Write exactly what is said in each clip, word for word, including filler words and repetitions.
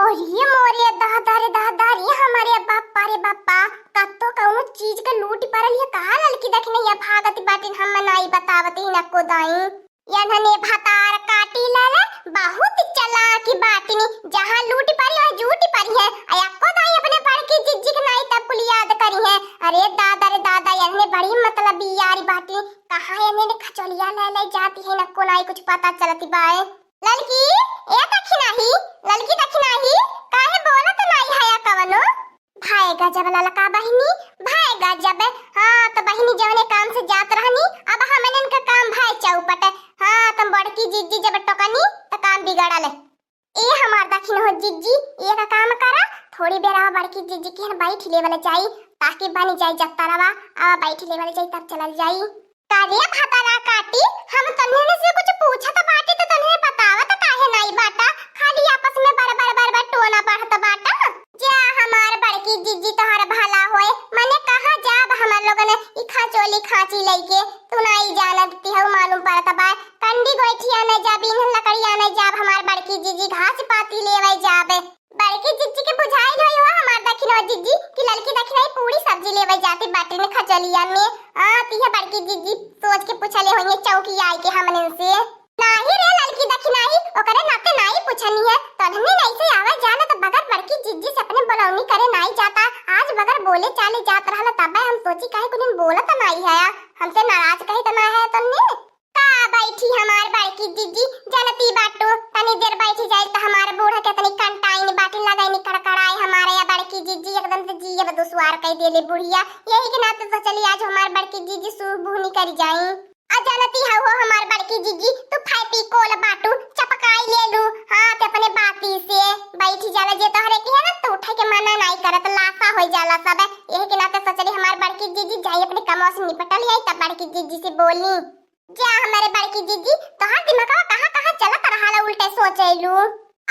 अरे मोरे दादा रे दादा रे, हमरे बापा रे बापा, कत्तो कउनो चीज के लूटि परल है, कहाँ ललकी दखिनहिया भागत बाटिन, हम नाई बतावत ही नको दाई। यनहने भतार काटी लाले, बहुत चालाक बाटिनी, जहाँ लूटि परी है, जूटि परी है, आ एको दाई अपने बड़की जिज्जी के नाई तब कुल याद करी है। अरे दादा रे दादा, यनहने बड़ी मतलबी यारी बाटिनी, कहाँ यनहने खचोलिया ले ले जाती है, नको नाई कुछ पता चलती बाए। ललकी, ए दखिनाही, ललकी दखिनाही, काहे बोलत नाई हया कवनो? भाई गजब ललका बहिनी, भाई गजब। हाँ, त बहिनी जवने काम से जात रहनी, अब हमनन का काम भाई चौपट। हाँ, त बड़की जिज्जी जब टोकनी, त काम बिगड़ल। ए हमार दखिनहो जिज्जी, एक काम करा, थोड़ी बेरा बड़की जिज्जी के यहाँ बैठ लेवल जाई, ताकि बनी जाई जब तरवा, अब बैठ लेवल जाई, तब चलल जाई। का रे भतारा काटी, हम तन्हन से कुछ पूछत बाटी त तन्हन बतावत काहे नाई बाटा? खाली आपस में बर बर बर बर टोना बढ़त बाटा। जा हमार बड़की जिज्जी तोहर भला होए, मने कहाँ जाब हमर लोगन ई खाचोली खाची लइके, तू नाई जानत तिहउ मालूम पड़त बा। कंडी गोइठी आने जाब, इन्हन लकड़ी आने जाब, हमार बड़की जिज्जी घास पाती लेवे जाबे। बड़की जिज्जी के बुझाइल होई हो हमार दखिनवा जिज्जी कि ललकी दखिनाही पूरी सब्जी लेवे जाती बाटिन खचोलिया में। आ, तिहे बड़की जिज्जी सोच के पूछले होइए चौकी आई के हमनन से। नाही रे ललकी दखिनाही, ओकरे नाते नाही पूछनी है। तन्हनी नहीं से आवे जाने त बगैर बड़की जिज्जी से अपने बोलौनी करे नाही जाता। आज बगैर बोले चाले जात रहल तबे हम सोची काहे कुछ बोलत नाही है। हमसे नाराज कही त ना है तन्हनी। का बैठी हमार बड़की जिज्जी, जनती बाटू, तनी देर बैठी जाई त हमार बूढ़ा के तनी कंटाइन बाटी लगाई नी कड़कड़ाई हमारे या बड़की जिज्जी एकदम से जी अब दुश्वार कई देले बुढ़िया, यही के नाते सोचली आज हमार बड़की जिज्जी सूह बूह नी करी जाई। आ जनती हउ हो हमार बड़की जिज्जी, तू फैपी कोल बाटू, चपकाई ले लू, हाँ ते अपने बाती से बैठी जाला जे तोहरे की है ना, तो उठे के मना नाई करत, लासा हो जाला सब, यही के नाते सोचली हमार बड़की जिज्जी जाई अपने कमवा से निपटल जाई, तब बड़की जिज्जी से बोली। जा हमारे बड़की जिज्जी, तोहार दिमागवा कहाँ कहाँ चलत रहाला, उल्टे सोचेलू।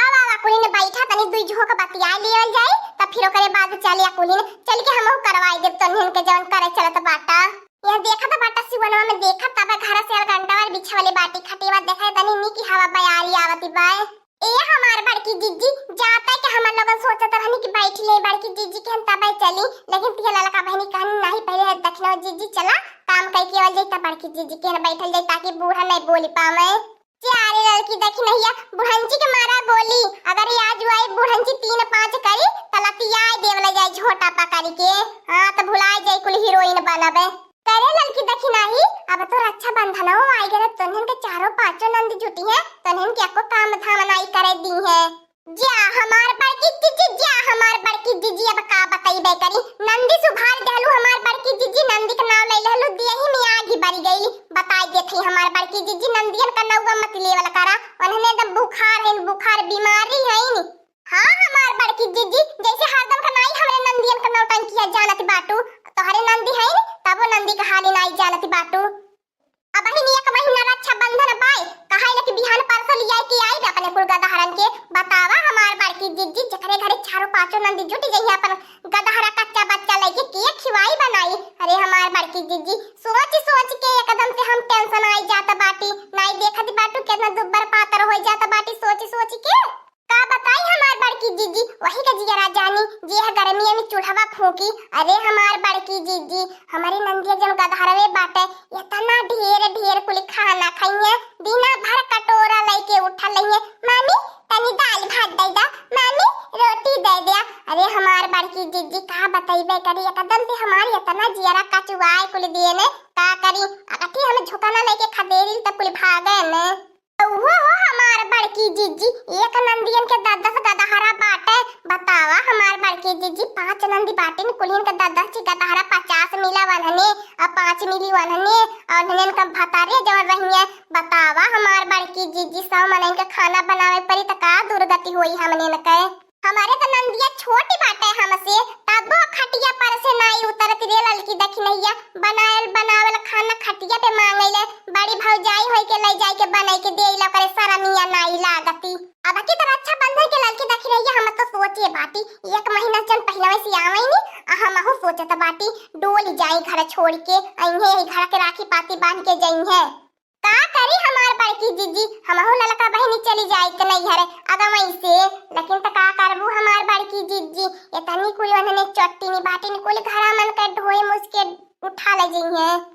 आवा आवा कुलिन बैठा, तनी दुई झोंक बतिया लियल जाई, तब फिर ओकरे बाद चलिया कुलिन, चल के हमहू करवाई देब तन्हन के जवन करे चलत बाटा। यहाँ देखत बाटा सिवनवा में देखत तब घर से अलगंडवा बिछवले बाटी खटिया, देखा तनी नीक हवा बयारी आवती बाय। ए हमार बड़की जिज्जी, जाते के हमर लोगन सोचत रहनी कि बैठ ले बड़की जिज्जी के हम तबे चली, लेकिन तिहे ललका बहिनी कहनी नहीं, पहले दखिनवा जिज्जी चला, काम कई के आवल जाई, तब बड़की जिज्जी के यहाँ बैठल जाई, ताकि बूढ़ा नहीं बोली पावे। जा रे ललकी दखिनहिया, बुढ़ंची के मारा बोली, अगर आज आई बुढ़ंची तीन पाँच करी, त लतियाए देवल जाई झोटा पकड़ के। हाँ, त भुलाए जाई कुल हीरोइन बनबे। करे ललकी दखिनाही, अब तो रक्षाबंधनवा आई गए, तोहन के चारों पांचों नंदी जुटी हैं, तोहन के एको काम धाम नाई करे दी हैं। जा हमार बड़की जिज्जी, जा हमार बड़की जिज्जी, अब का बतइबे करी, नंदी सुभार देहलू हमार बड़की जिज्जी, नंदी के नाव ले लेहलू, देही में आगी बरी गई। बताई देत हई हमार बड़की जिज्जी, नंदियन का नौवा मत लेवल करा, उन्हने एकदम बुखार है, बुखार बीमारी है नी। हाँ हमार बड़की जिज्जी, जैसे हरदम का नाई हमरे नंदियन का नौटंकी है जानत बाटू, तोहरे नंदी है नी, तबो नंदी का हाली नाई जानत बाटू। अबहिन एक महीना रक्षाबंधन बाय, कहाई कि बिहान परसों लियाई के आई अपने कुल गदहरन के। बतावा हमार बड़की जिज्जी, जकरे घरे चारों पांचों नंदी जुट जइहे अपन गदहरा कच्चा बच्चा लेके के खिवाई बनाई। अरे हमार बड़की जिज्जी, सोच सोच के एकदम से हम टेंशन आई जात बाटी। नाई देखत बाटू कितना दुब्बर पातर हो जात बाटी सोच सोच के। का बताई हमार बड़की जिज्जी, वही का जियरा जानी, जे ह गर्मिया में चूल्हवा फूकी। अरे हमार बड़की जिज्जी, हमारी नंदिया जन गदहरवे बाटे, इतना ढेर ढेर कुल खाना खाइए, दिना भर कटोरा लेके उठल रहिए, "मामी, तनी दाल भात दे दा, मामी, रोटी दे दिया।" अरे हमार बड़की जिज्जी, का बतइबे करी, एकदम से हमार इतना जियरा कचुआए कुल दिए ने, का करी, अगठी हम झुकाना लेके खदेरी त कुल भागे ने। ओहो हो हमार बड़की जिज्जी, एक नंदियन के दस दस गदहरा बाटे। बतावा हमार बड़की जिज्जी, पांच नंदी बाटिन, कुलिन के दस दस ची गदहरा, पचास मिला वन्हने, और पांच मिली वन्हने, और उन्हन का भतारे जवन रहिए। बतावा हमार बड़की जिज्जी, सौ मनइन के खाना बनावे परी त का दुर्गति होई हमने न के। हमारे त नंदिया छोटी बाटे हमसे, तबो खटिया पर से नाई उतरत रे ललकी दखिनहिया, बनायल बनावल खाना खटिया पे मांगैले, बड़ी भौजाई होई के ले जाई के बनाई के देइला, ओकरे सरमिया नाई लागती। अब की त रक्षाबंधन के ललकी दखिनहिया हम तो सोचे बाटी, एक महीना जन पहिलवे से आवैनी, आ हमहू सोचत बाटी, डोल जाई घर छोड़ के, अइहे यही घर के राखी पाती बांध के जइहे। का करी हमार बड़की जिज्जी, हमहू ललका बहिनी चली जाई के नैहर अगवई से, लेकिन त का करबू, तनी कुल ओन्हने चट्टी नी बाटी नी, कुल घरा मन के ढोए मुस के उठा ले जइहें।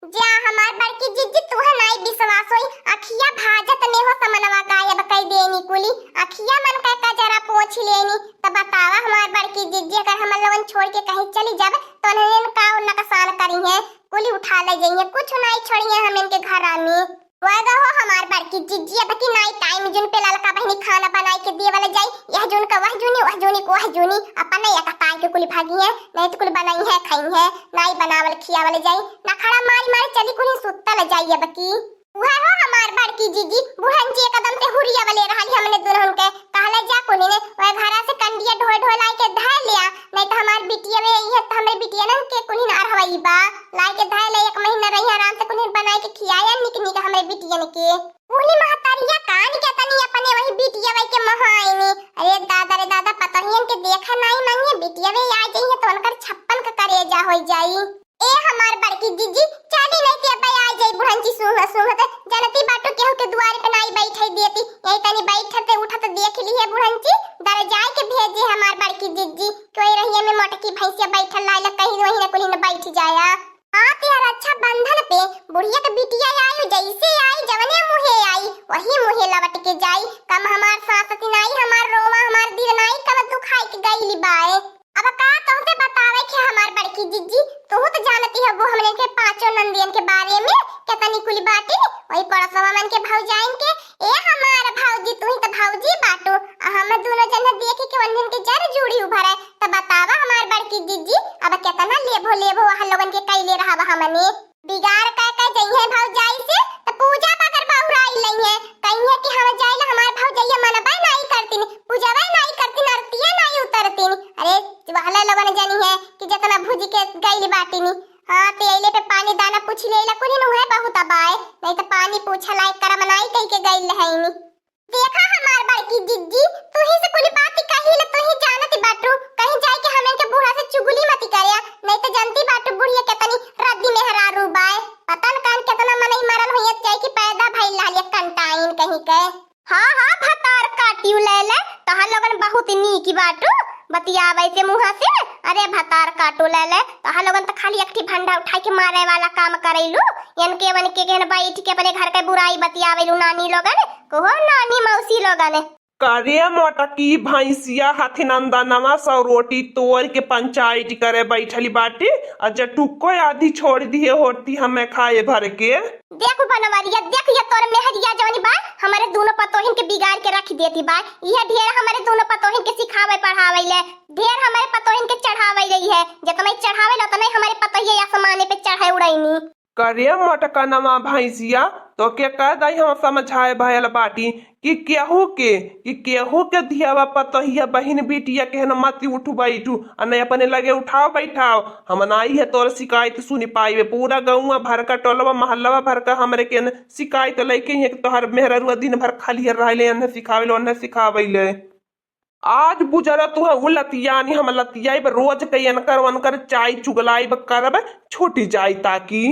जा हमार बड़की जिज्जी, तुहे नाई विश्वास होई, अखिया भाजत में हो समनवा गायब कई देनी कुली, अखिया मन के कजरा पोंछ लेनी। त बतावा हमार बड़की जिज्जी, अगर हमन लोगन छोड़ के कहीं चली जाब, त उन्हन का नकसान करिहें, कुली उठा ले जइहें, कुछ नाई छोड़िहें हम इनके घरा में। वह हो हमार बड़की जिज्जी, अब की नाई टाइम जुन पे ललका बहिनी खाना बनाई के दिए वाला जाई, यह जुन का वह जुनी, वह जुनी को वह जुनी, अपन नहीं अकताई के कुली भागिहें, नहीं तो कुल बनाइहें, खाइहें, नाई बनावल खियावल जाई, नखड़ा मारी मारी चली कुली सुत्तल जाई अब की। वह हो हमार बड़की जिज्जी, बुढ़न जी एकदम से हुरिया वाले रहली हमने दुल्हन के, कहले जा कुली ने, वह घरा से कंडिया ढोए ढोए लाई के धर लिया, नहीं तो हमार बिटिया में यही है तो हमरे बिटिया नन के कुली ना रहवाई बा, लाई के धर ले एक महीना रही आराम से कुली बनाई के खियाया निक निक हमरे बिटियन के। उन्हीं महतारिया कान के तनी अपने वही बिटिया वही के मोहाइनी। अरे दादा रे दादा, पतोहियन के देखा नाई मांगिए, बिटिया वे आ जाइए तो उनकर छप्पन का करेजा हो जाई। ए हमार बड़की जिज्जी, चाली नहीं के अब्बे आ जाई बुढ़ंची सूंघ सूंघ ते। जनती बाटू केहू के दुआरे पे नाई बैठे देती, यही तनी बैठते उठत देख ली है बुढ़ंची, दर जाए के भेजे हमार बड़की जिज्जी, कोई रहिए में मोटकी भैंसिया बैठल लाइला कहीं वही न कुली न बैठ जाया। हाँ, तिहार रक्षाबंधन पे बुढ़िया के बिटिया आई, जैसे आई, जवने मुहे आई, वही मुहे लवट के जाई। कम हमार सांस नाई, हमार रोवा, हमार दिल नाई, कम दुखाई के गईली बाए। अब का तोहसे बतावे के हमार बड़की जिज्जी, तू तो जानती हो वो हमने के पांचों नंदियन के बारे में, केतनी कुली बाटी, वही पड़ोसवा मन के भौजाइन के। ए हमार भौजी, तू ही तो भौजी बाटू, आ हम दोनों जन देखे के वंदन के जर जूड़ी उभरे, त बतावा हमार बड़की जिज्जी, अब केतना लेभो लेभो वह लोगन के कैले रहब हमने। बिगाड़ कह के जइहे भौजाई से, त पूजा बगर बहुराई लइहे, कहिए कि हम जाइल हमार भौजैया मनबे नाई करतीन, पूजबे नाई करतीन, आरतिये नाई उतरतीन। अरे वहले लोगन जनी है कि जतना भुज के गइल बाटिनी। हाँ, ते अइले पे पानी दाना पूछ लेला कुली नु है बहुत अबाए, नहीं त पानी पूछा लायक करम नाई कह के गइल रहनी। देखा हमार बड़की जिज्जी, तू ही से कुली बात कही ले, तू ही जानत बाटू, कहीं जाए के हमन के बूढ़ा से चुगली मती करे, नहीं तो जानती बाटू बुढ़िया केतनी रद्दी मेहरारू बाए। पता न कान केतना मनई मरल होइए, चाहे कि पैदा भइल रहल एक कंटाइन कहीं के। हाँ, हाँ, भतार काटियो ले ले, तहार लोगन बहुत नीक बाटू, बतियावे से मुँह से। अरे भतार काटो ले ले, तहार लोगन त खाली एक ठी भंडा उठाई के मारे वाला काम करैलू, एनके वनके केहन बैठ के अपने घर के बुराई बतियावेलू नानी लोगन। कहो नानी मौसी लोगन। करे मोटकी भैंसिया हथिनंदनवा सौ रोटी तोड़ के पंचायत करे बैठली बाटी, आ जटुको आधी छोड़ दिए होती हमें खाए भर के। देख बनवरिया, देख ये तोर मेहरिया जवनी बा, हमारे दोनों पतोहिन के बिगाड़ के रख देती बा। ये ढेर हमारे दोनों पतोहिन के सिखावे पढ़ावे ले, ढेर हमारे पतोहिन के चढ़ावे रही है। जितना ही चढ़ावे ला, उतना ही हमारे पतोहिया आसमाने पे चढ़े उड़ैनी। करे मोटकनवा भैंसिया, तोके कह दई हम समझाए भयल बाटी कि केहू के, कि केहू के धियावा पतोहिया बहिन बिटिया के न मत उठ बैठू, आ नहीं अपने लगे उठाओ बैठाओ। हम नाई है तोर शिकायत सुनी पाइबे, पूरा गौवा भर का, टोलवा महल्लवा भर का हमरे के न शिकायत लइके ही कि तोहर मेहररुआ दिन भर खाली रहले, एन्हे सिखावेले, ओन्हे सिखावेले। आज बुजरा तू है उ लतियानी, हम लतियाइब रोज के एनकर ओनकर चाय चुगलाइब करब, छूटी जाई ताकि।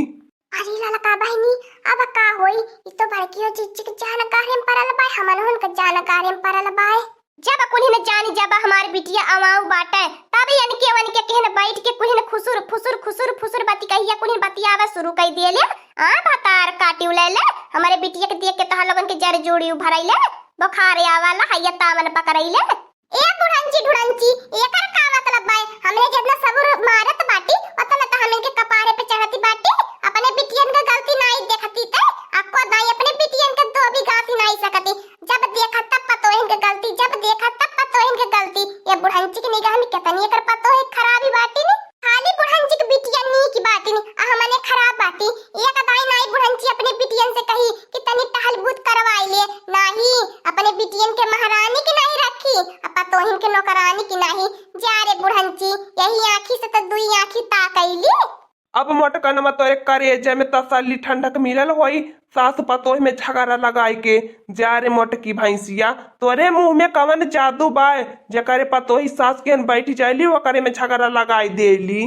अरे ललका बहिनी, अब का होई? ई तो बड़कियो जिज्जी के जान गारे में पड़ल बाय, हमनहुन के जान गारे में पड़ल बाय। जब कुल्हिन जानी जब हमार बिटिया अवाऊ बाटे, तब एनके ओनके केहन बैठ के कुल्हिन खुसुर फुसुर खुसुर फुसुर बती कहिया कुल्हिन बतियावे शुरू कई दिए ले। आ भतार काटियो ले ले, हमारे बिटिया के देख के तोहार लोगन के जर जोड़ी उभरैले, बुखार आवाला हैया तावन पकड़ैले। ए बुढ़ंची ढुढ़ंची, एकर का मतलब बाय? हमरे जितना सबुर मारत बाटी, उतना त हमन के कपारे पे चढ़ती बाटी। अपने बिटियन के गलती नाई देखती ते, अक्को दाई अपने बिटियन के दो भी गासी नाई सकती। जब देखा तब पतोहिन के गलती, जब देखा तब पतोहिन के गलती। ये बुढ़ंची के निगाह में कितनी एकर पतोह खराबी बाटी नी। खाली बुढ़ंची के बिटिया नीक बाटी नी, आ हमने खराब बाटी। एक दाई नाई बुढ़ंची अपने बिटियन से कही कि तनी टहल बूत करवाई ले, नाही, अपने बिटियन के महारानी की नाही रखी, आ पतोहिन के नौकरानी की नाही। जा रे बुढ़ंची, यही आँखी से त दुई आँखी ताकैली। अब मोटकनवा तोरे करेजे में तसल्ली ठंडक मिलल होई, सास पतोह में झगड़ा लगाई के। जा रे मोटकी भैंसिया, तोरे मुँह में कवन जादू बाय, जेकरे पतोही सास केहन बैठ जाइली, ओकरे में झगड़ा लगाई देली।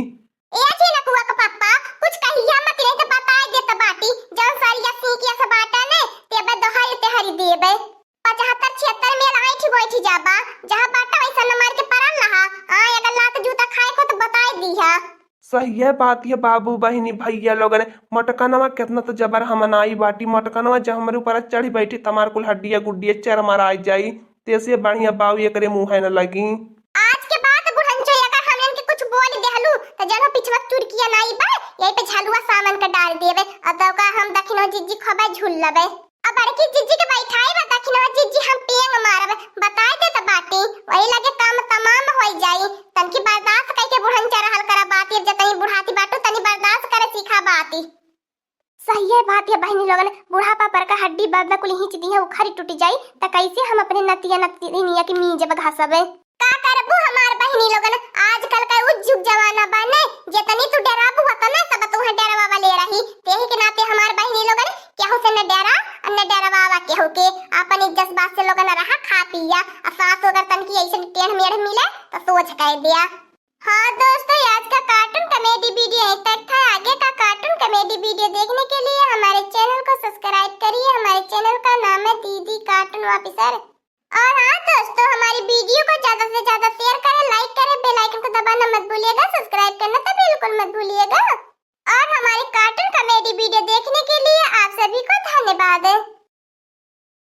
ए झिनकुआ के पप्पा, कुछ कहिया मत, नहीं तो बताए देत बाटी, जौन सरिया सींकिया से बाटा ने, तेबे दोहाई तेहरी देबे। पचहत्तर छिहत्तर मेल ऐंठ बैठ जाबा, जहाँ बाटा वैसा न मार के पड़ल रहा। हाँ, सही है बात है बाबू, बहिनी, भैया लोगन, मोटकनवा केतना तो जबर हमनाई बाटी। मोटकनवा जब हमरे ऊपर चढ़ी बैठी त हमार कुल हड्डिया गुड्डिया चरमराई जाई। तेसे बढ़िया बाऊ एकरे मुँहे न लगी। आज के बाद बुढ़नचो अगर हमन के कुछ बोल देहलू त जनो पिछवा चुरकिया नाई बा, यही पे झलुआ सामन के डाल देवे। अब तो का हम दखिनो जिज्जी खबा झूल लबे। अब बड़की जिज्जी के बैठाई बा दखिनो जिज्जी हम पेंग मारब, बताए दे त बाटी। वही लगे काम तमाम होई जाई। तनकी बर्दाश्त कइके बुढ़नचा रहल करा बाती, अब जतनी बुढ़ाती बाटू तनी बर्दाश्त करे सीखा बाती। सही है बात है बहिनी लोगन, बुढ़ापा पर का हड्डी बदना कुल हिंच दी है, उखरी टूट जाई, त कैसे हम अपने नतिया नतिनिया के मीजब घसबे? का करबू हमार बहिनी लोगन, आजकल का उ जुग जमाना बा ने, जेतनी तू डराबू होतने सब तुहे डरवावा ले रही। तेही के नाते हमार बहिनी लोगन केहू से न डरा और न डरवावा केहू के। अपन इज्जत बात से लोगन रहा, खा पिया। और सास अगर तनकी ऐसे टेढ़ मेढ़ मिले तो सोच कह दिया। हाँ दोस्तों, आज का कार्टून कॉमेडी वीडियो यहीं तक था। आगे का कार्टून कॉमेडी वीडियो देखने के लिए हमारे चैनल को सब्सक्राइब करिए। हमारे चैनल का नाम है दीदी कार्टून ऑफिसर। और हाँ दोस्तों, हमारी वीडियो को ज्यादा से ज्यादा शेयर करें, लाइक करें, बेल आइकन को दबाना मत भूलिएगा, सब्सक्राइब करना तो बिल्कुल मत